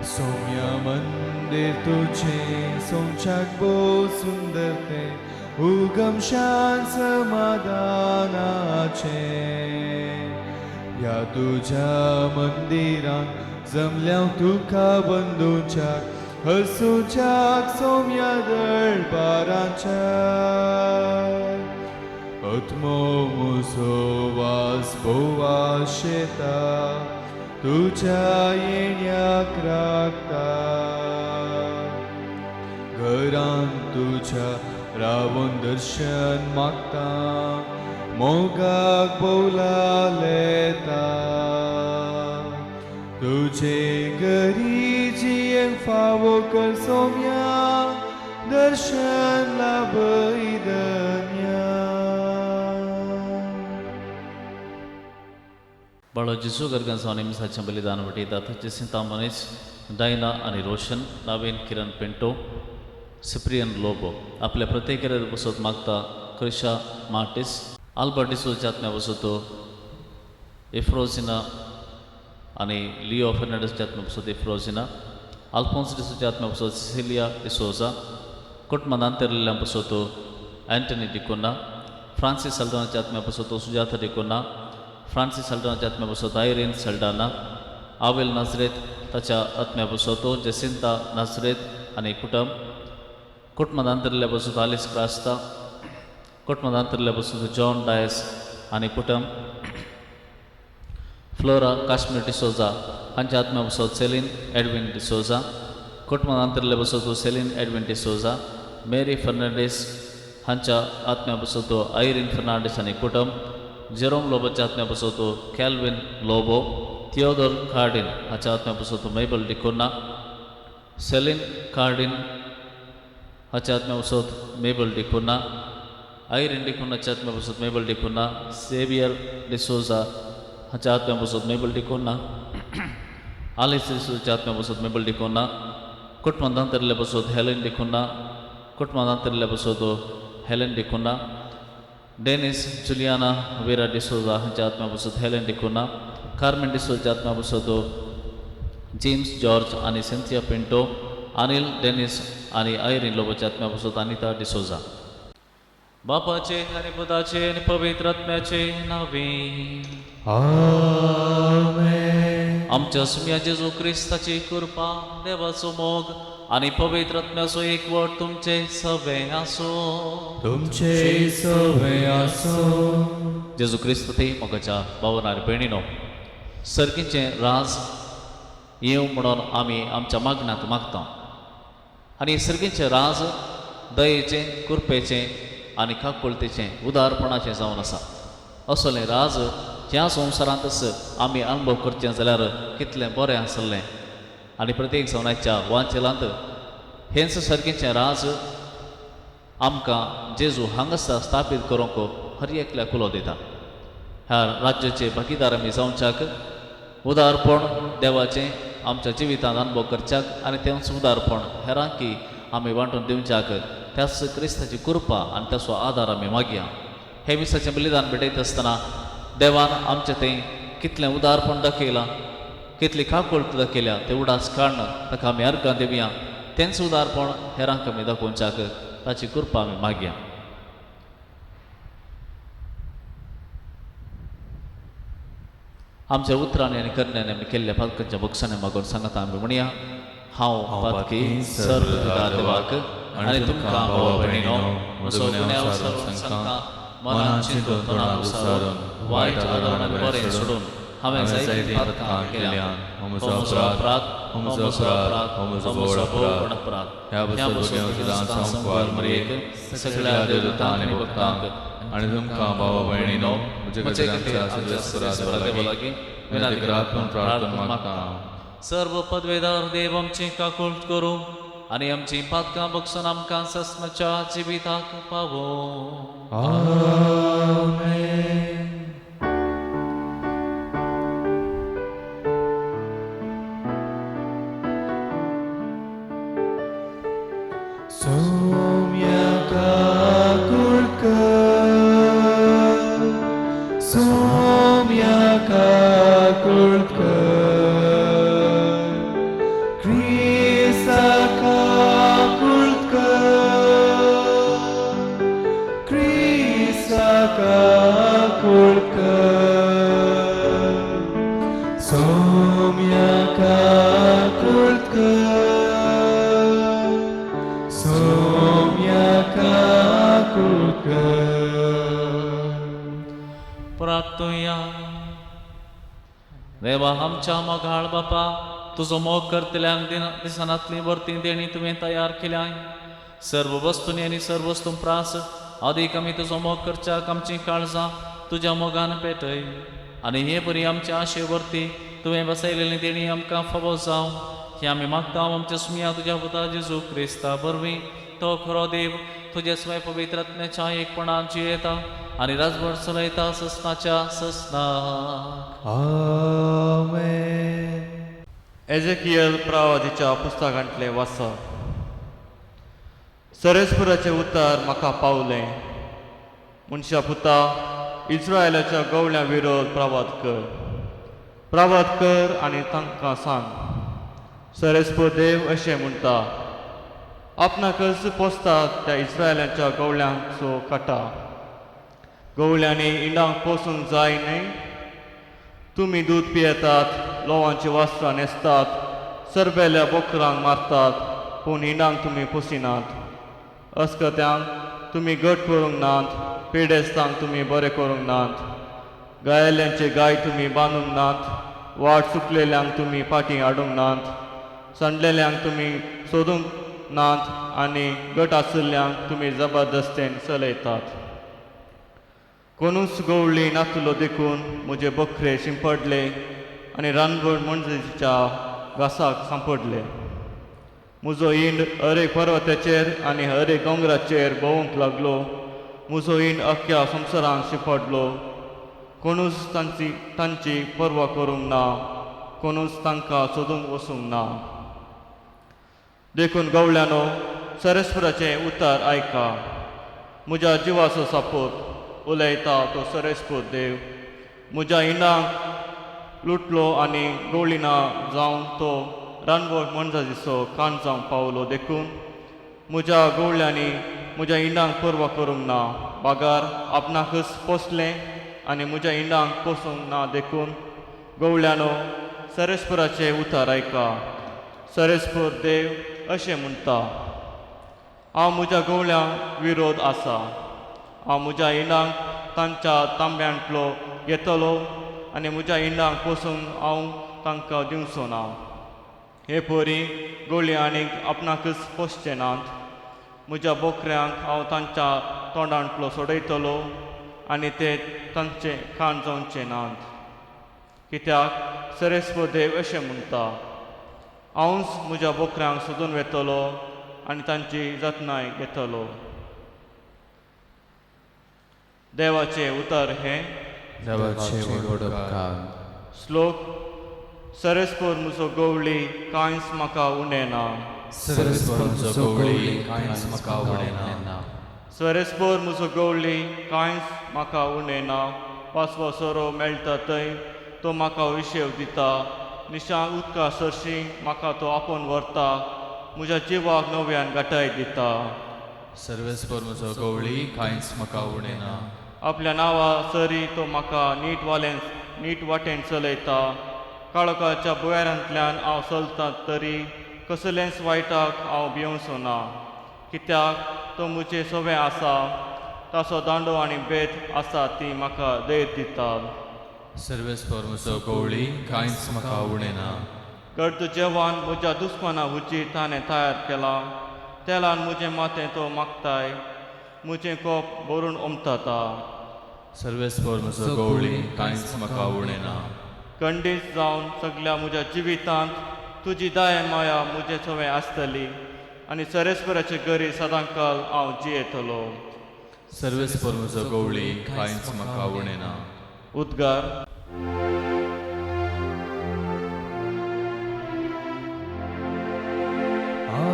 सौम्य मंदिर तुझे सोमच्याक भोव सुंदर तें उगम शान समाधानाचें. ह्या तुज्या मंदिरान जमल्या तुका बंदूच्याक हसूच्याक सौम्या दळपाराच्या. आत्मो मुसो वास भोव शेता तुज्या येण्याक राखता. घरान तुज्या रावून दर्शन मागता मोगाक बोवला लेता. तुझे घरी जियेंक फावो कर सोम्या दर्शन लाभय धन्या. बाळो जेजू गर्गांचो आनी मिसाचें बलिदान वटयतात. जेसिंता मनीस, डायना आनी रोशन, नवीन किरण पिंटो, सिप्रियन लोबो आपल्या प्रत्येक बसत मागता. क्रिशा मार्टिस, आल्बर्ट डिसोजा आत्म्या बसत इफ्रोजिना आनी लिओ फेर्नांडीस आत्म्या बसत इफ्रोजिना, आल्फोन्स डिसोजा आत्म्या बसत सिसिलिया डिसोजा, कुटुंबान अंतरलेल्या बसत अँटनी डिकोना, फ्रांसीस सल्डानाच्या आत्म्या बसत सुजाता डिकोना, फ्रांसीस सल्डानाच्या आत्म्या बसत आयरीन सल्डाना, आवेल नाजरेत ताच्या आत्म्या बसत जेसिंता नाजरेत आनी कुटुंब, कुटुंबान अंतरलेल्या बसत आलिस क्रास्ता, कुटुंबान अंतरलेल्या बसत जॉन डायस आनी कुटुंब, फ्लोरा काश्मीर डिसोजा हांच्या आत्म्या बसत सेलीन एडविन डिसोजा, कुटुंबान अंतरलेल्या बसत Celine Edwin D'Souza, Mary Fernandes हांच्या आत्म्या बसत आयरीन फर्नांडीस आनी कुटुंब, जेरोम लोबोच्या आत्म्या बसत कॅल्विन लोबो, थियोदोर कार्डीन हाच्या आत्म्या बसत मेबल डिकोना, सेलीन कार्डीन हाच्या आत्म्या बसत मेबल डिकोना, आयरीन डिकोनाच्या आत्म्या बसत मेबल डिकोना, सेवियर डिसोजा हाच्या आत्म्या बसत मेबल डिकोना, आलिस डिसोजाच्या आत्म्या बसत मेबल डिकोना, कुटुंबान अंतरलेल्या बसत हेलेन डिकोना, कुटुंबान अंतरलेल्या बसत हेलेन डिकोना, डेनिस जुलियाना वेरा डिसोजा हांच्या आत्म्या बसत हेलेन डिकोना, कार्मेन डिसोजाच्या आत्म्या बसत जेम्स जॉर्ज आनी सिंथिया पिंटो, अनिल डेनिस आनी आयरीन लोबोच्या आत्म्या बसत अनिता डिसोजा. बापाचे आनी पुताचे आनी पवित्र आत्म्याचे नांवे आमेन. आमच्या सुम्या जेजू क्रिस्ताची कृपा, देवाचो मोग आनी पवित्र आत्म्याचो एकवट तुमचे सवे आसो. तुमचे सवे आसो. जेजू क्रिस्त ते मोगाच्या भावना आनी भयणीनो, सर्गीचें राज येवं म्हणून आमी आमच्या मागण्यांत मागता आनी सर्गीचें राज दयेचें, कृपेचें आनी काकुळतेचें, उदारपणाचें जावन आसा. असलें राज ह्या संवसारांतच आमी अणभव करचें जाल्यार कितलें बरें आसलें. आनी प्रत्येक जावनाच्या वांचेलांत हेंच सर्गीचें राज आमकां जेजू हांगासर स्थापीत करूंक हर एकल्या कुलो दिता. ह्या राज्याचे भागीदार आमी जावच्याक उदारपण देवाचें आमच्या जिवितांत अणभव करच्याक आनी तेंच उदारपण हेरांकी आमी वांटून दिवच्याक त्याच क्रिस्ताची कृपा आनी ताचो आदार आमी मागया. हे मिसाचें बलिदान भेटयत आसतना देवान आमचें तें कितलें उदारपण दाखयलां, कितली काकुळट दाखयल्या तें उडास काडून ताका आमी अर्गां दिवया. तेंच उदारपण हेरांक आमी दाखोवच्याक ताची कृपा आमी मागया. आमच्या उतरांनी आनी करण्यांनी आमी केल्ल्या पातकांच्या बक्षांनी मागून सांगता आमी म्हणया, हांव पातकी सर्व देवाक आनी तुमकां भावा भयणीनो म्हजो गुन्यांव सारून सांगता, मनान चिंतून तोंडान उसारून वायट आनी बरें सोडून हांवें जायतीं पातकां केल्यां. हो म्हजो अपराध, हो म्हजो अपराध, हो म्हजो व्हड अपराध. ह्या बसून संवसार मरयेक सगळ्या देवदूतांक आनी भक्तांक आनी तुमकां भावा भयणीनो म्हजे खातीर आमच्या सर्वेस्परा देवा लागीं विनंती करात म्हूण प्रार्थना मागता. सर्व पदवेदार देव आमची काकुळट करूं आनी आमची पातकां बक्षून आमकां सस्मच्या जिविताक पावो. आमेन. सोम्या काकुळट कर, सोम्या काकुळट कर, काकूळ कर, सोम्या काकूळ कर, सोम्या काकूळ कर. प्रार्थुया. देवा आमच्या मोगाळ बापा, तुजो मोग करतल्यांक दिसनातली वरती देणी तुवें तयार केल्याय. सर्व वस्तूंनी आनी सर्व वस्तूं प्रास आदीक आमी तुजो मोग करच्याक आमची काळजां तुज्या मोगान पेटय आनी हे परी आमच्या आशे वरती तुवें बसयलेली देणी आमकां फावो जावं हें आमी मागता आमच्या सुमया तुज्या पुता जेजू क्रिस्ता वरवीं. तो खरो देव तुजे स्वय पवित्र आत्म्याच्या एकपणान जियेता आनी राजवट चलयता ससनाच्या ससनाक. आमेन. एजेकियल प्रवादीच्या पुस्तकांतलें वाचप. सरेस्पुराचें उतर म्हाका पावलें. मनशा पुता, इस्रायलाच्या गवळ्यां विरोध प्रवाद कर, प्रवाद कर आनी तांकां सांग, सरेस्पूर देव अशें म्हणटा, आपणाकच पोसता त्या इस्रायलाच्या गवळ्यांचो काटा. गवळ्यांनी इंडांक पोसूंक जाय न्हय? तुमी दूद पियेतात, लोवांची वस्त्रां न्हेसतात, सरबेल्या बोकरांक मारतात, पूण इंडांक तुमी पोसिनात. अस्कत्यांक तुमी घट करूंक नात, पिडेस्तांक तुमी बरें करूंक नात, गायल्यांचे गाय तुमी बांदूंक नात, वाट चुकलेल्यांक तुमी फाटीं हाडूंक नात, सांडलेल्यांक तुमी सोदूंक नात आनी घट आशिल्ल्यांक तुमी जबरदस्तेन चलयतात. कोणूच गवळी नातलो देखून म्हजे बकरे शिंपडले आनी रानवड मनजेच्या घासाक सांपडले. म्हजो इंड हरेक पर्वताचेर आनी हरेक दोंगराचेर भोंवूंक लागलो. म्हजो इंड अख्ख्या संवसारांत शिंपडलो. कोणूच तांची पर्वा करूंक ना, कोणूच तांकां सोदूंक वचूंक ना. देखून गवळ्यानो, सरेस्पुराचें उतर आयका. म्हज्या जिवाचो सापोत उलयता तो सरेस्पूर देव. म्हज्या इंडांक लुटलो आनी गवळी ना जावन तो रानवट मनजातीचो कान जावंक पावलो. देखून म्हज्या गवळ्यांनी म्हज्या इंडांक पर्वा करूंक ना, बागार आपणाकच पोसलें आनी म्हज्या इंडांक पोसूंक ना. देखून गवळ्यानो, सरेस्पुराचें उतर आयका. सरेस्पूर देव अशें म्हणटा, हांव म्हज्या गवळ्यां विरोध आसा. हांव म्हज्या इंडांक तांच्या तांब्यांतलो घेतलो आनी म्हज्या इंडांक पोसूंक हांव तांकां दिवचो ना. हे परी गवळी आनीक आपणाकच पोसचे नात. म्हज्या बोकऱ्यांक हांव तांच्या तोंडांतलो सोडयतलो आनी ते तांचे खाण जावचे नात. कित्याक सरेस्पूर देव अशें म्हणटा, हांवच म्हज्या बोकऱ्यांक सोदून वेतलो आनी तांची जतनाय घेतलो. देवाचें उतर हें. देवाचे व्हड उपकार. श्लोक. सरेस्पूर म्हजो गवळी कांयच म्हाका उणें ना. सरेस्पूर म्हजो गवळी कांयच म्हाका उणें ना. सरेस्पूर म्हजो गवळी कांयच म्हाका उणें ना. पाचवो सोरो मेळटा थंय तो म्हाका विशेव दिता. निशां उदका सरशीं म्हाका तो आपोवन व्हरता. म्हज्या जिवाक नव्यान घटाय दिता. सर्वेस्पर म्हजो गवळी कांयच म्हाका उणें ना. आपल्या नांवा सरी तो म्हाका नीट वाटेन चलयता. काळोखाच्या भुंयारांतल्यान हांव चलता तरी कसलेंच वायटाक हांव भिवचो ना. कित्याक तो म्हजे सवें आसा. ताचो दांडो आनी बेत आसा ती म्हाका धैर्य दिता. सर्वेस्पर म्हजो गवळी कांयच म्हाका उणें ना. गर्द जेवण म्हज्या दुस्माना हुजी ताणें तयार केलां. तेलान म्हजें माथें तो मागताय. म्हजें कोप भरून ओमताता. सर्वेस्पर म्हजो गवळी कांयच म्हाका उणें ना. खंडीत जावन सगल्या म्हज्या जिवितांत तुजी दया माया म्हजे सवें आसतली आनी सरेस्पराचे घरी सदांकाल हांव जियेतलो. सर्वेस्पर म्हजो गवळी कांयच म्हाका उणें ना. उद्गार.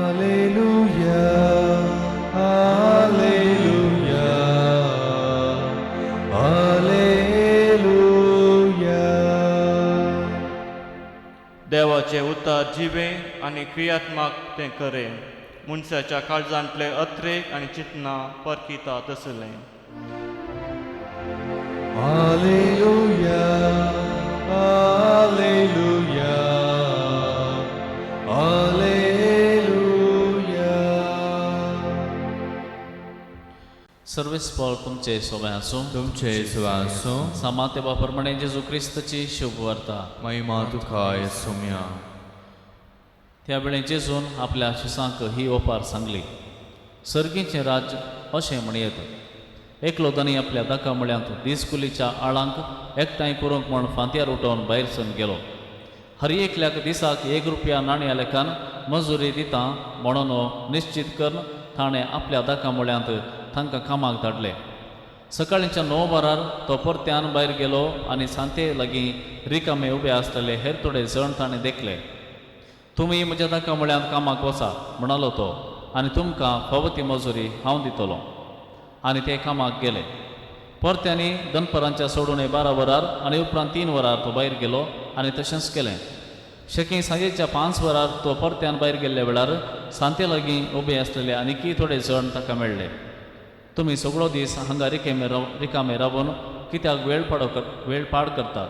Alleluia, Alleluia, Alleluia. देवाचें उतर जिवें आनी क्रियात्मक तें करें. मनशाच्या काळजांतले अत्रेक आनी चिंतना परकिता तसलें. Hallelujah, hallelujah, hallelujah. सर्वेस्पॉल तुमचे सोबे आसूं. तुमचे सुवासो. सामाते प्रमाणे जेजू क्रिस्तची शुभवार्ता. महिमा तुका येसुम्या. त्या वेळे जेजून आपल्या शिसांक ही ओपार सांगली, सर्गीचें राज्य अशें म्हणयेत, एकलो धनी आपल्या दाका म्हळ्यांत दिसकुलीच्या आळांक एकठांय करूंक म्हूण फांत्यार उठोवन भायर सरून गेलो. हर एकल्याक दिसाक 1 रुपया नाण्या लेखान मजुरी दिता म्हणून निश्चित करून ताणें आपल्या दाका म्हळ्यांत तांकां कामाक धाडले. सकाळींच्या 9 वरार तो परत्यान भायर गेलो आनी सांते लागीं रिकामे उबे आसलेले हेर थोडे जण ताणें देखले. तुमी म्हज्या दाका म्हळ्यांत कामाक वचा म्हणालो तो, आनी तुमकां फावो ती मजुरी हांव दितलो. आनी ते कामाक गेले. परत्यांनी दनपरांच्या सोडून 12 वरार आनी उपरांत 3 वरार तो भायर गेलो आनी तशेंच केलें. शकी सांजेच्या 5 वरार तो परत्यान भायर गेल्ल्या वेळार सांते लागीं उबे आसलेले आनीकय थोडे जण ताका मेळ्ळे. तुमी सगळो दीस हांगा रिकामे रावून कित्याक वेळ पाड करतात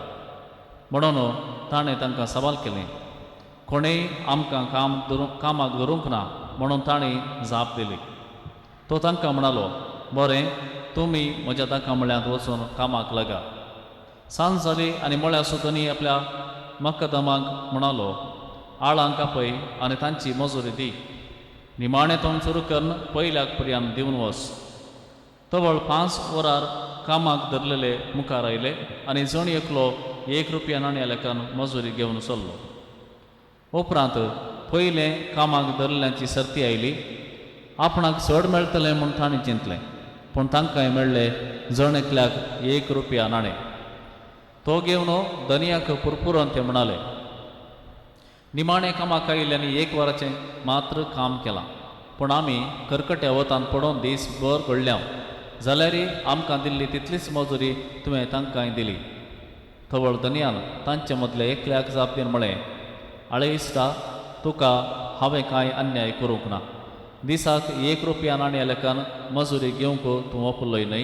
म्हणून ताणें तांकां सवाल केलें. कोणेय आमकां कामाक धरूंक ना म्हणून ताणें जाप दिली. तो तांकां म्हणालो, बरें, तुमी म्हज्या दाका म्हळ्यांत वचून कामाक लागा. सांज जाली आनी मळ्या सुतनी आपल्या मक्कदमाक म्हणालो, आळांक आपय आनी तांची मजुरी दी, निमाणें तोंड सुरू करून पयल्याक पर्यान दिवन वच. तवळ 5 वरार कामाक धरलेले मुखार आयले आनी जण एकलो 1 रुपया नाण्या लेखान मजुरी घेवन चल्लो. उपरांत पयलें कामाक धरल्ल्यांची सर्ती आयली. आपणाक चड मेळटलें म्हूण ताणें चिंतलें, पूण तांकांय मेळ्ळें जण एकल्याक 1 रुपया नाणें. तो घेवन धनयाक पुरपुरोन ते म्हणाले, निमाणें कामाक आयिल्ल्यांनी 1 वराचें मात्र काम केलां, पूण आमी करकट्या वतान पडोवन दीसभर घडल्या, जाल्यार आमकां दिल्ली तितलीच मजुरी तुवें तांकांय दिली. तवळ धनयान तांचे मदले एकल्याक जाप दिवन म्हळें, आळे इश्टा, तुका हांवें कांय अन्याय करूंक ना. दिसाक 1 रुपया नाण्या लेखान मजुरी घेवंक तूं वापरलोय न्हय.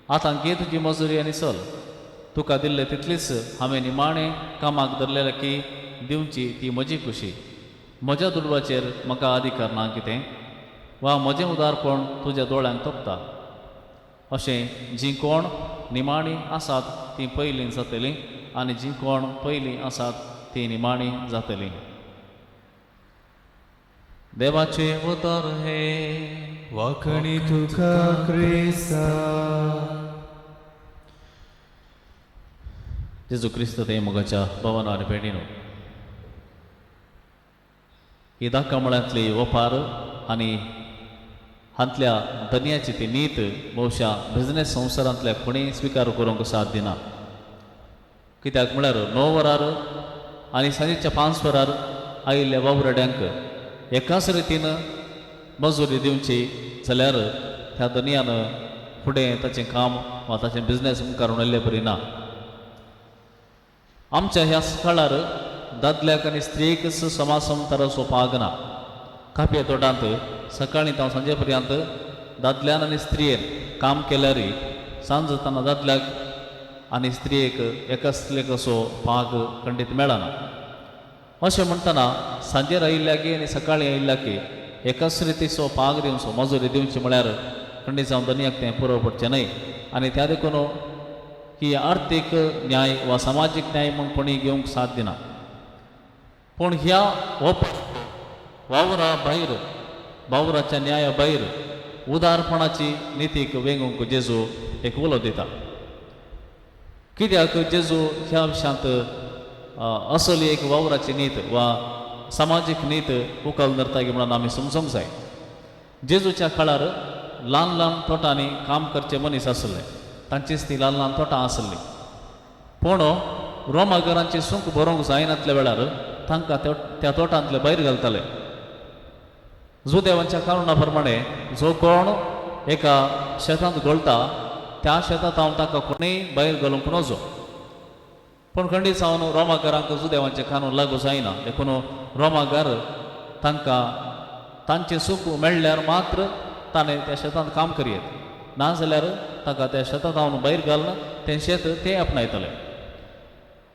आतां घे तुजी मजुरी आनी चल. तुका दिल्ले तितलीच हांवें निमाणें कामाक धरलेले की दिवची ती म्हजी खुशी. म्हज्या दुडवाचेर म्हाका अधिकार ना कितें, वा म्हजें उदारपण तुज्या दोळ्यांक तोपता. अशें जीं कोण निमाणीं आसात तीं पयलीं जातलीं आनी जीं कोण पयलीं आसात तीं निमाणीं जातलीं. देवाचें उतर हें. वाखणी तुका क्रिस्ता. जेजू क्रिस्त ते मोगाच्या भवना आनी भयणीनो, ही दाकामळ्यांतली वपार आनी हांतल्या धनयाची ती नीत बहुशा बिजनेस संवसारांतल्या कोणीय स्विकार करूंक साथ दिना. कित्याक म्हळ्यार 9 वरार आनी सांजेच्या 5 वरार आयिल्ल्या वावराड्यांक एकाच रितीन मजुरी दिवची जाल्यार ह्या धनयान फुडें ताचें काम वा ताचें बिजनेस मुखार व्हरले बरी ना. आमच्या ह्या काळार दादल्याक आनी स्त्रियेक समासमताराचो पाग ना. कापये तोटांत सकाळीं तांव सांजे पर्यंत दादल्यान आनी स्त्रियेन काम केल्यार सांज जातना दादल्याक आनी स्त्रियेक एकाच असो पाग खंडीत मेळना. अशें म्हणटना सांजेर आयिल्ल्याकी आनी सकाळीं आयिल्ल्याकी एकाच रितीचो पाग दिवचो, मजुरी दिवची म्हळ्यार खंडीत जावन धनयाक तें पुरो पडचें न्हय. आनी त्या देखून ही आर्थीक न्याय वा समाजीक न्याय म्हूण कोणी घेवंक साथ दिना. पूण ह्या वावरा भायर, वावराच्या न्याया भायर उदारपणाची नितीक वेंगूंक जेजू एक उलो दिता. कित्याक जेजू ह्या विशयांत असली एक वावराची नीत वा समाजीक नीत उकल धरता म्हणून आमी समजूंक जाय. जेजूच्या काळार ल्हान ल्हान तोटांनी काम करचे मनीस आसले, तांचीच ती ल्हान ल्हान तोटां आसली. पूण रोमागरांची सुंक भरोवंक जायनातल्या वेळार तांकां त्या तोटांतले भायर घालताले. जुदेवांच्या कारणा प्रमाणे जो कोण एका शेतांत घोळटा त्या शेतांत हांव ताका कोणूय भायर घालूंक नजो. पूण खंडीत जावन रोमागारांक जुदेवांचें कानून लागू जायना, देखून रोमागार तांकां तांचें सूख मेळ्ळ्यार मात्र ताणें त्या शेतांत काम करयेत. ना जाल्यार ताका त्या शेतांत भायर घालून तें शेत ते आपणायतले.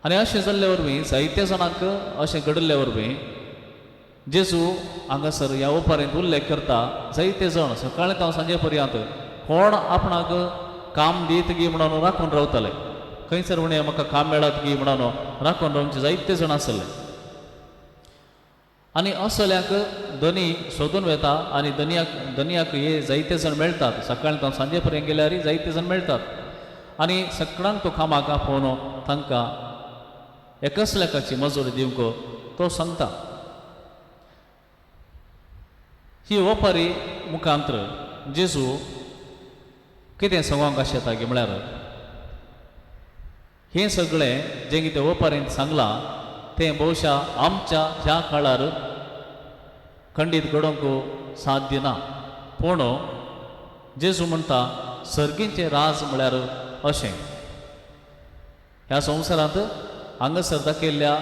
आनी अशें जाल्ले वरवीं जायते जाणांक अशें घडिल्ले वरवीं जेजू हांगासर ह्या ओपारींत उल्लेख करता. जायते जाण सकाळीं तावन सांजे पर्यंत कोण आपणाक काम दीत गी म्हणून राखून रावताले, खंयसर उणें म्हाका काम मेळत गी म्हणून राखून रावचे जायते जाण आसले. आनी असल्यांक धनी सोदून वेता आनी धनियाक हे जायते जाण मेळटात. सकाळीं तावन सांजे पर्यंत गेल्यार जायते जाण मेळटात आनी सगळ्यांक तो कामाक आपोवन तांकां एकच लेखाची मजुरी दिवंक तो सांगता. ही ओपारी मुखांत्र जेजू कितें सांगूंक आशेता की म्हळ्यार हें सगळें जें कितें ओपारींत सांगलां तें बहुशा आमच्या ह्या काळार खंडीत घडोवंक साध्य ना. पूण जेजू म्हणटा सर्गीचें राज म्हळ्यार अशें ह्या संवसारांत हांगासर दाखयल्ल्या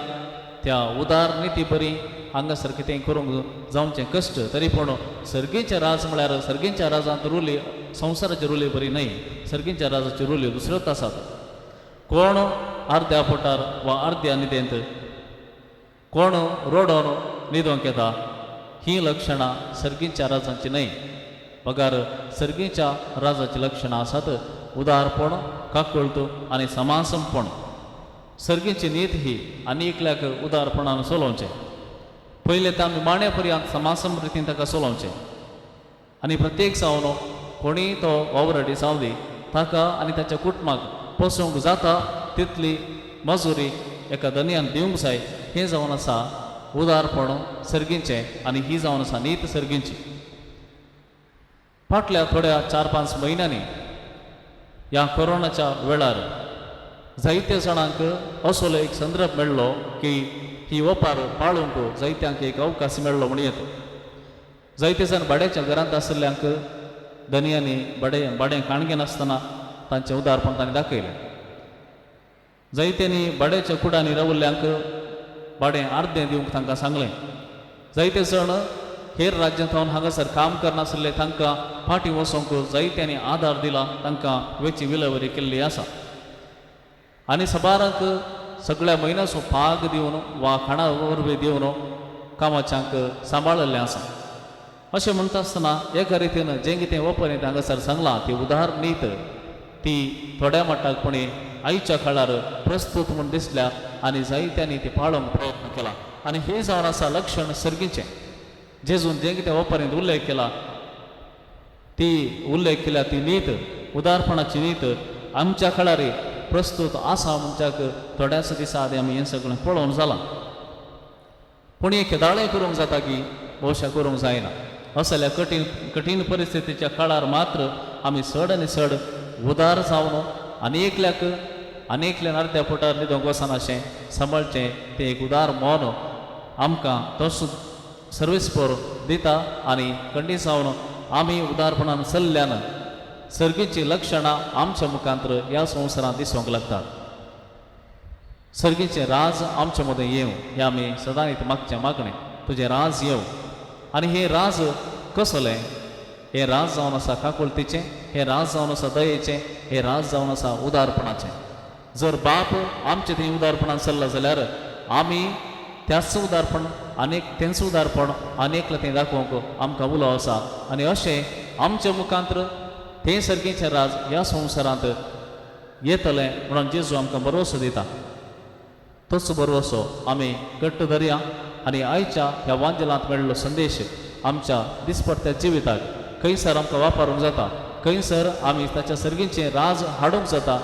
त्या उदार निती बरी हांगासर कितें करूंक जावचें कश्ट, तरी पूण सर्गीचें राज म्हळ्यार सर्गीच्या राजांत रुली संवसाराची रुली बरी न्हय, सर्गीच्या राजाची रुली दुसऱ्योच आसात. कोण अर्द्या पोटार वा अर्द्या न्हिदेंत, कोण रोडोन न्हिदोंक येता, हीं लक्षणां सर्गीच्या राजांची न्हय, बगर सर्गीच्या राजाचीं लक्षणां आसात उदारपण, काकुळट आनी समासमपण. सर्गीची नीत ही आनी एकल्याक उदारपणान चलोवचें. पयलें तर आमी माण्या पर्यंत समासम रितीन ताका चलोवचें आनी प्रत्येक जावन कोणीय तो वावराडी जावं दी ताका आनी ताच्या कुटुंबाक पोसूंक जाता तितली मजुरी एका धनयान दिवंक जाय. हें जावन आसा उदारपण सर्गीचें आनी ही जावन आसा नीत सर्गीची. फाटल्या थोड्या 4-5 म्हयन्यांनी ह्या कोरोनाच्या वेळार जायते जाणांक असलो एक संदर्भ मेळ्ळो की ही ओपार पाळूंक जायत्यांक एक अवकाश मेळ्ळो म्हण येता. जायते जाण भाड्याच्या घरांत आशिल्ल्यांक धनयांनी भाडें काणगे नासतना तांचें उदारपण तांणी दाखयलें. जायत्यांनी भाड्याच्या कुडांनी रावल्ल्यांक भाडें अर्दें दिवंक तांकां सांगलें. जायते जाण हेर राज्यांत हांगासर काम करनासले तांकां फाटीं वचोंक जायत्यांनी आदार दिला, तांकां वेची विलेवरी केल्ली आसा. आनी सबारांक सगळ्या म्हयन्याचो पाग दिवन वा खाणा वरवीं दिवन कामाच्यांक सांबाळिल्लें आसा. अशें म्हणटा आसतना एका रितीन जें कितें ओपरींत हांगासर सांगलां ती उदार नीत ती थोड्या मट्टाकपणी आयच्या काळार प्रस्तूत म्हूण दिसल्या आनी जायत्यांनी ती पाळोवंक प्रयत्न केला. आनी हें जावन आसा लक्षण सर्गीचें. जेजून जें कितें ओपरींत उल्लेख केला ती उल्लेख केल्या ती नीत उदारपणाची नीत आमच्या काळार प्रस्तूत आसा म्हणच्याक थोड्याच दिसा आदी आमी हें सगळें पळोवन जालां. पूण हें केदाळें करूंक जाता की भोवशा करूंक जायना. असल्या कठीण कठीण परिस्थितीच्या काळार मात्र आमी चड आनी चड उदार जावन आनी एकल्याक आनी एकल्यान अर्द्या पोटार न्हिदोंक वचनाशें सांबाळचें तें एक उदार मन आमकां तोच सर्वीस पोर दिता. आनी खंडीत जावन आमी उदारपणान चल्ल्यान सर्गीचीं लक्षणां आमच्या मुखांत्र ह्या संवसारांत दिसूंक लागतात. सर्गीचें राज आमच्या मदें येवं हें आमी सदांच मागचें मागणें, तुजें राज येवं. आनी हें राज कसलें? हें राज जावन आसा काकुळतीचें, हें राज जावन आसा दयेचें, हें राज जावन आसा उदारपणाचें. जर बाप आमचें थंय उदारपणान चल्ला जाल्यार आमी त्याच उदारपण आनी तेंच उदारपण आनी एकलें थंय दाखोवंक आमकां उलो आसा. आनी अशें आमच्या मुखांत्र तें सर्गीचें राज ह्या संवसारांत येतलें म्हणून जेजू आमकां भरवसो दिता. तोच भरवसो आमी घट्ट धरया आनी आयच्या ह्या वांजेलांत मेळिल्लो संदेश आमच्या दिसपट्ट्या जिविताक खंयसर आमकां वापरूंक जाता, खंयसर आमी ताच्या सर्गीचें राज हाडूंक जाता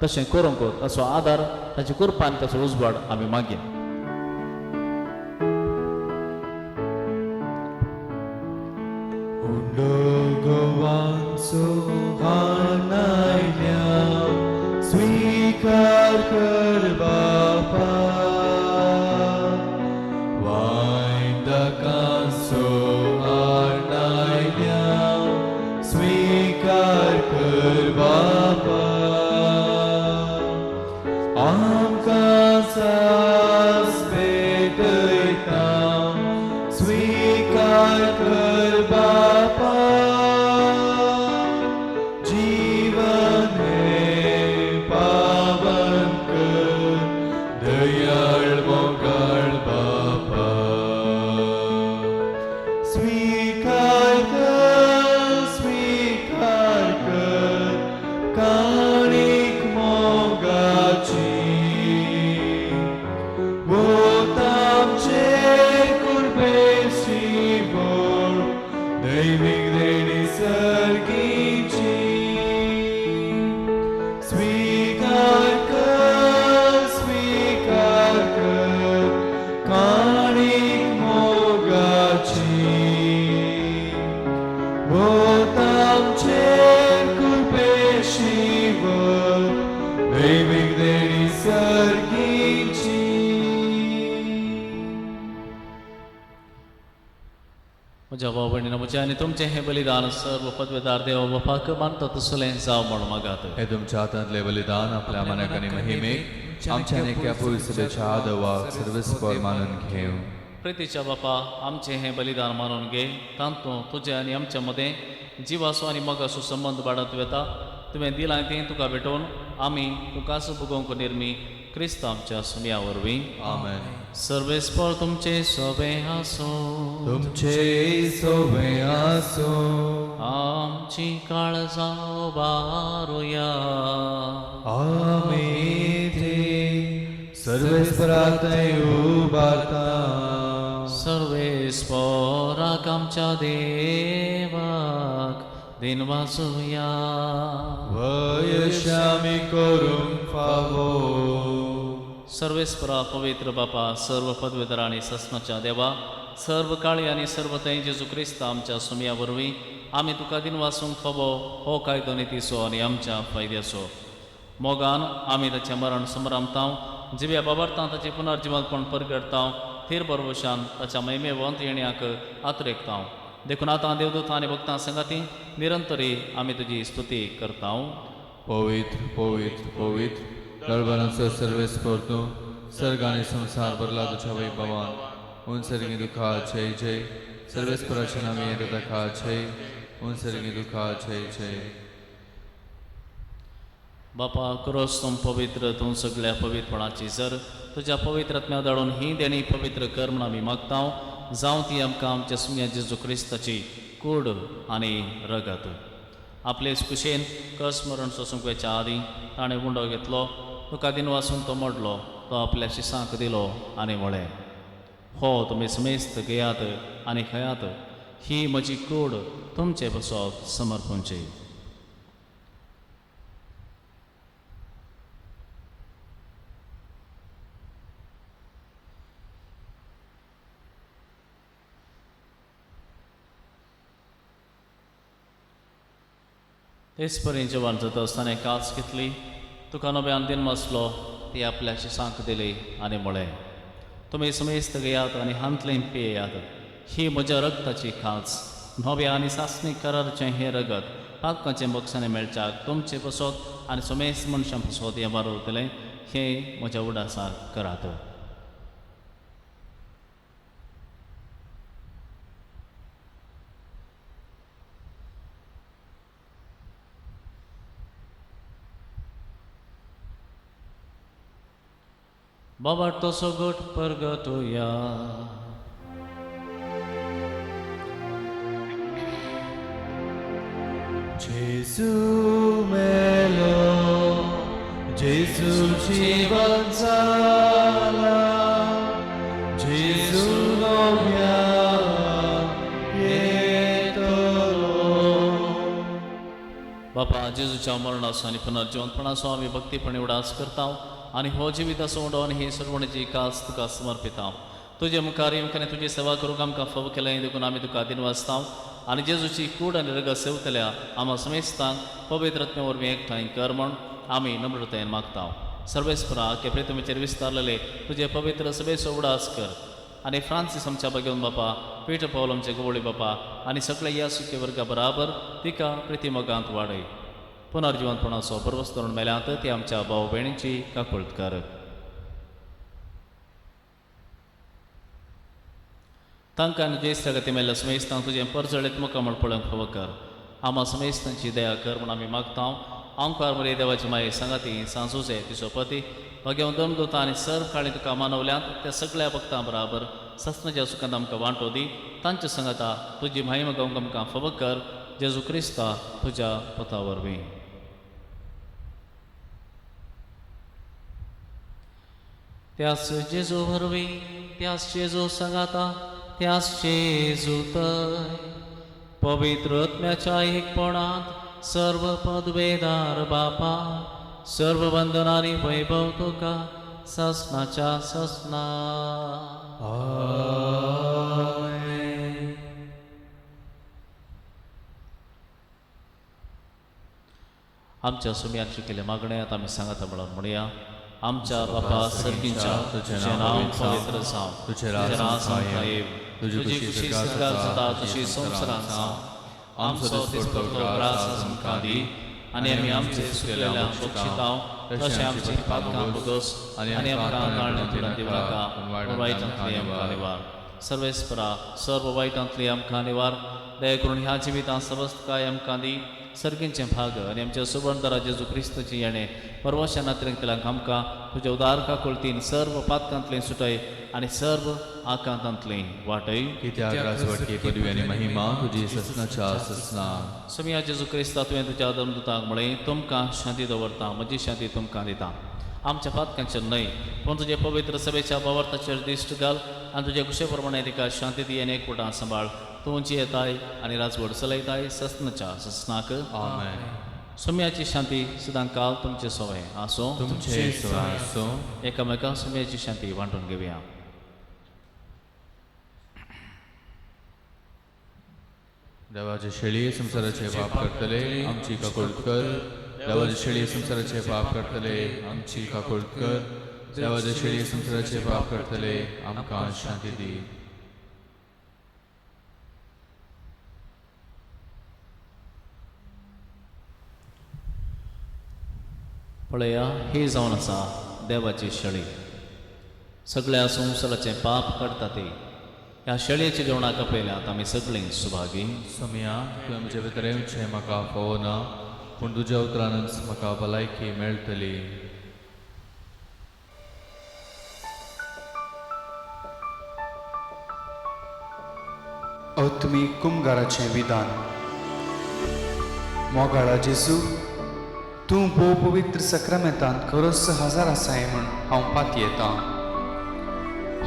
तशें करूंक ताचो आदार, ताची कृपा आनी ताचो उजवाड आमी मागया. स्वीकार कर बापा वायंदकांचो आणायल्या स्वीकार कर बापा आमकां सास भेटयता स्वीकार कर बापा म्हज्या भाव भयणीनो, म्हजें आनी तुमचें हें बलिदान सर्व पदवेदार देव बापाक मानता तसलें जावं म्हूण मागात. हे तुमच्या हातांतलें बलिदान आपल्या मानाक आनी महिमेक आमच्या आनी एका पवित्र सभेच्या आदवाक सर्वेस्पर मानून घेवं. प्रितीच्या बापा, आमचें हें बलिदान मानून घे, तातूंत तुजें आनी आमच्या मदें जिवाचो आनी मोगाचो संबंद वाडत वता. तुवें दिलां तें तुका भेटोवन आमी तुकाच भोगोवंक निर्मी क्रिस्त आमच्या सुमया वरवीं. आमेन. सर्वेस्पर तुमचे सोबें आसूं. तुमचे सोबें आसूं. आमची काळजां उबारुया. आमी ती सर्वेस्परा थंय उबारता. सर्वेस्पराक आमच्या देवाक दिनवासुया. वयशामी करूंक फावो. सर्वेस्परा पवित्र बापा, सर्व पदवेदार आनी सस्नाच्या देवा, सर्व काळी आनी सर्व थंय जेजू क्रिस्त आमच्या सुमया वरवीं आमी तुका दिनवासूंक फावो हो कायदो नितीचो आनी आमच्या फायद्याचो. मोगान आमी ताचें मरण समरामतांव, जिव्या बाबारतां ताचें पुनर्जिवंतपण परगटतांव, थीर बरवशान ताच्या महिमेवंत येण्याक आत्रेकतांव. देखून आतां देवदूत आनी भक्तां संगाती निरंतरी आमी तुजी स्तुती करतांव. पवित्र पवित्र पवित्र दरबारांचो सर्वेस्पर तूं, सर्ग आनी संवसार भरला तुज्या वैभवान. उन सर्गी दुखा जय जय. सर्वेस्पराच्या नांवान येता ताका जय. उन सर्गी दुखा जय जय. बापा, क्रोस तूं पवित्र, तूं सगळ्या पवित्रपणाची जर तुज्या पवित्र आत्म्या धाडून ही देणी पवित्र कर म्हूण आमी मागतांव. जावं ती आमकां आमच्या सुम्या जेजू क्रिस्ताची कूड आनी रगत. आपले कुशेन कस मरण सोसूंक वयच्या आदीं ताणें उंडो घेतलो, तुका दिनवासून तो मोडलो, तो आपल्या शिसांक दिलो आनी म्हळें, हो तुमी समेस्त घेयात आनी खायात, ही म्हजी कूड तुमचे बसोत समर्पणची. तेच परी जेवण जाता आसतना कास घेतली, तुका नव्यान दिनवासलो, ती आपल्या शिसांक दिली आनी म्हळें, तुमी समेस्त घेयात आनी हांतलें पियेयात, ही म्हज्या रगताची खास, नव्या आनी सासणी करारचें हें रगत पातकांचें बक्षाणें मेळच्याक तुमचे पसत आनी समेस्त मनशां पसत हें वारवतलें, हें म्हज्या उडासाक करात. बाबा तसो गट परगटुया. जेजू मेलो, जेजू जिवन जाला, जेजू नव्या येतलो. बापा, जेजूच्या मरणाचो आनी पुनर्जिवंतपणाचो आमी भक्तीपणी उडास करता आनी हो जिविताचो उंडो आनी ही सर्वणीची कास तुका समर्पिता. तुजे मुखार येवंक आनी तुजी सेवा करूंक आमकां फावो केलें देखून आमी तुका दिनवासता आनी जेजूची कूड आनी रगत सेवतल्या आमा समेस्तांक पवित्र आत्म्या वरवीं एकठांय कर म्हूण आमी नम्रतायेन मागता. सर्वेस्परा के प्रितमेचेर विस्तारलेले तुजे पवित्र सभेचो उडास कर आनी फ्रांसीस आमच्या बागेवन बापा, पीटर पावल आमचे गोवळी बापा आनी सगळ्या ह्या सुखे वर्गा बराबर तिका प्रितीमोगांत वाडय. पुनर्जिवंतपणाचो बरवस धरून मेल्यांत ती आमच्या भाव भयणींची काकुळट कर. तांकां आनी ज्येश्ठ गती मेल्ल्या समेस्तांक तुजें परजळीत मुखामळ पळोवंक फावो कर. आमा समेस्तांची दया कर म्हूण आमी मागता. आमकार मरे देवाची माये सांगाती सांजोजे तिचो पती भगेवन दमदूत आनी सर्व काळी तुका मानवल्यांत त्या सगळ्या भक्तां बराबर सस्नाच्या सुखांत आमकां वांटो दी. तांच्या सांगाता तुजी महिमा गावंक आमकां फावो कर. जेजू क्रिस्ता तुज्या पता वरवीं. त्यास जेजू वरवीं, त्यास जेजू सांगाता, त्यास जेजू तय पवित्र आत्म्याच्या एकपणांत सर्व पदवेदार बापा, सर्व वंदनानी वैभव तुका ससनाच्या ससना. आमेन. आमच्या सुम्यान शिकिल्ले मागणे आतां आमी सांगाता म्हणून म्हणया. आमच्या बापा सर्गींच्या, तुजें नांव पवित्र जावं, तुजें तुजें राज राज आमकां येवं, तुजी खुशी स्वर्गार जाता तशी संवसारांत जावं. आमचो दिसपट्टो ग्रास आमकां दी आनी आमी आमचे सुकलेल्या बक्षितांव तशें आमची पातकां भोगोस आनी आमकां ताळण्यांतल्यान दिवं नाका, पूण वायटांतली आमकां निवार. सर्वेस्परा सर्व वायटांतली आमकां निवार. दया करून ह्या जिवितांत समस्तकाय आमकां दी. सर्गींचें भाग आनी आमच्या सुबंदरा जेजू क्रिस्तची येणें परवशा नात्रेंतल्यांक आमकां तुज्या उदार काकुळतीन सर्व पातकांतलें सुटय आनी सर्व आकांतांतलें वाटय. कित्याक राजवटकी पदवी आनी महिमा तुजी ससनाच्या ससना. समिया जेजू क्रिस्ता, तुवें तुज्या धर्मदूतांक म्हळें, तुमकां शांती दवरता, म्हजी शांती तुमकां दिता. आमच्या पातकांचेर न्हय पूण तुजे पवित्र सभेच्या भावार्थाचेर दिश्ट घाल आनी तुजे खुशे प्रमाणे तिका शांती दी आनी एकवटान सांबाळ. तूं जियेताय आनी राजवट चलयताय ससनाच्या ससनाक. आमेन. सोम्याची शांती सदां काल तुमचे सवय आसूं. तुमचे सवय आसूं. एकामेका सोम्याची शांती वांटून घेवया. देवाचे शेळी संवसाराचे पाप करतले आमची काकुळट कर. देवाचे शेळी संवसाराचे पाप करतले आमची काकुळट कर. देवाचे शेळी संवसाराचे पाप करतले आमकां शांती दी. पळया, ही जावन आसा देवाची शेळी, सगळ्या संवसाराचें पाप काडटा ती. ह्या शेळयेच्या जेवणाक आपयल्यात आमी सगळीं सुभागी. सोमया, तुवें म्हजे भितर येवचें म्हाका फावना, पूण तुज्या उतरानच म्हाका भलायकी मेळटली. आत्मीक कुमगाराचें विधान. मोगाळा जेजू, तूं भोव पवित्र सक्रामेंतांत खरोच हजार आसाय म्हूण हांव पातयेतां.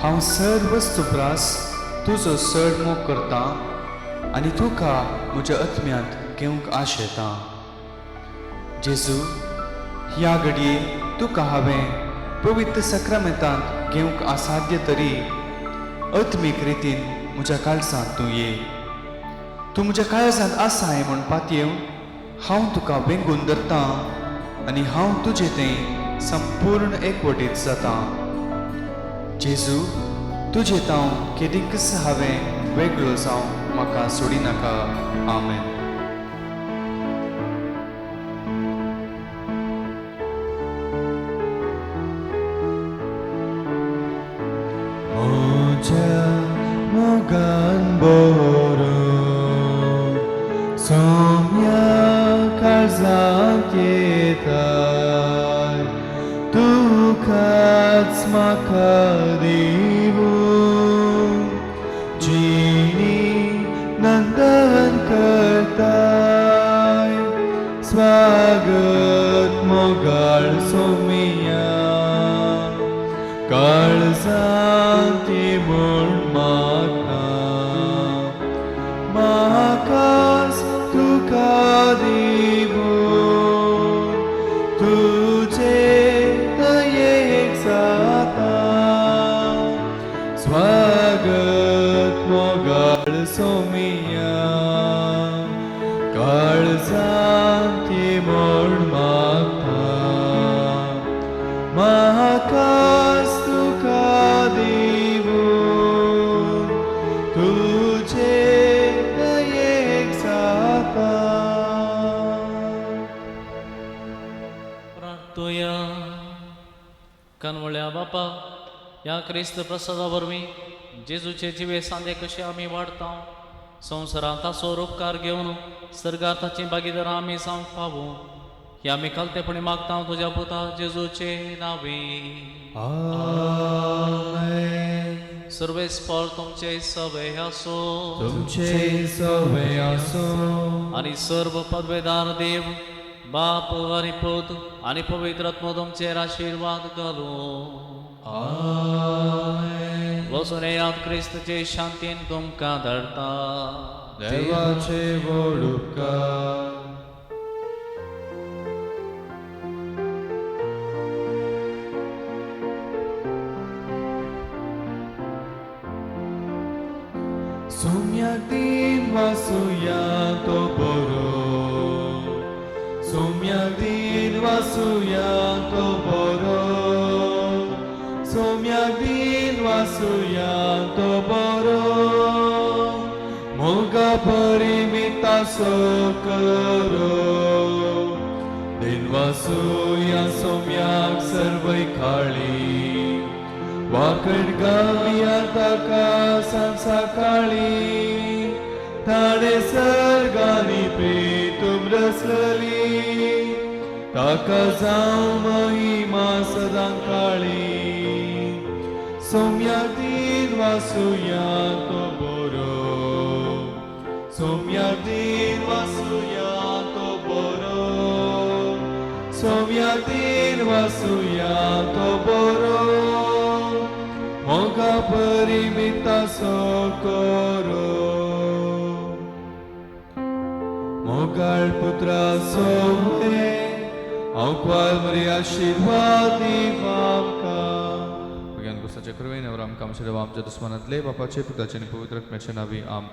हांव सर्व वस्तू प्रास तुजो चड मोग करतां आनी तुका म्हज्या आत्म्यांत घेवंक आशेतां. जेजू, ह्या घडये तुका हांवें पवित्र सक्रामेंतांत घेवंक असाध्य तरी आत्मीक रितीन म्हज्या काळजांत तूं ये. तूं म्हज्या काळजांत आसाय म्हूण पातयेवन हांव तुका वेंगून धरतां आनी हांव तुजे तें संपूर्ण एकवटीत जातां. जेजू, तुजे तांव केदींकच हांवें वेगळो जावं म्हाका सोडिनाका. आमेन. म्हज्या मोगान बरो सोम्या काळजांत येताय, तुकाच म्हाका दिवून जिणी नंदन करताय. स्वागत मोगाळ सोमिया, काळजांत म्हूण मागता, म्हाकाच तुका दिवून तुजे दयेक जाता. स्वागत मोगाळ सोमिया, काळजांत म्हूण मागता, म्हाकाच तुका दिवून तुजे दयेक जाता. प्रार्थुया. कनवळ्या बापा, ह्या क्रिस्त प्रसादा वरवीं जेजूचे जिवे सांदे कशे आमी वाडता, संवसारांत ताचो उपकार घेवन सर्गार ताची भागीदारां आमी जावंक पावूं, ही आमी खालतेपणी मागता तुज्या पुता जेजूचे नांवी. आमेन. सर्वेस्पर तुमचे सवे आसूं. तुमचे सवे आसूं. आनी सर्व पदवेदार देव बाप आनी पूत आनी पवित्र आत्मो तुमचेर आशिर्वाद घालूं. आमेन. वचून येयात, क्रिस्तचे शांतीन तुमकां धाडटा. देवाचे व्हड उपकार. सोम्याक दीन वासुया तो बरो, सोम्याक दीन वासुया तो बरो, सोम्याक दीन वासुया तो बरो, मोगा परिमितासो करो दिनवासुया सोम्याक सर्वय काळी वाकड गावया ताका सांसा काळी ताणे सर्गानी प्रेतुम रसली ताका जावं महिमा सदां काळी सोम्या दिन वासुया तो बरो सोम्या दिन वासुया तो बरो सोम्या दिन वासुया तो बरो मोगा परिमितासो करो मोगाळ पुत्रा सोमे हांव क्वाल मरी आशिर्वाद आमकां भुरग्यान कुसाचे कृपेन आमकां आमच्या देवा आमच्या दुस्मानांतले बापाचे पुताचे आनी पवित्र आत्म्याचे नांवी आम.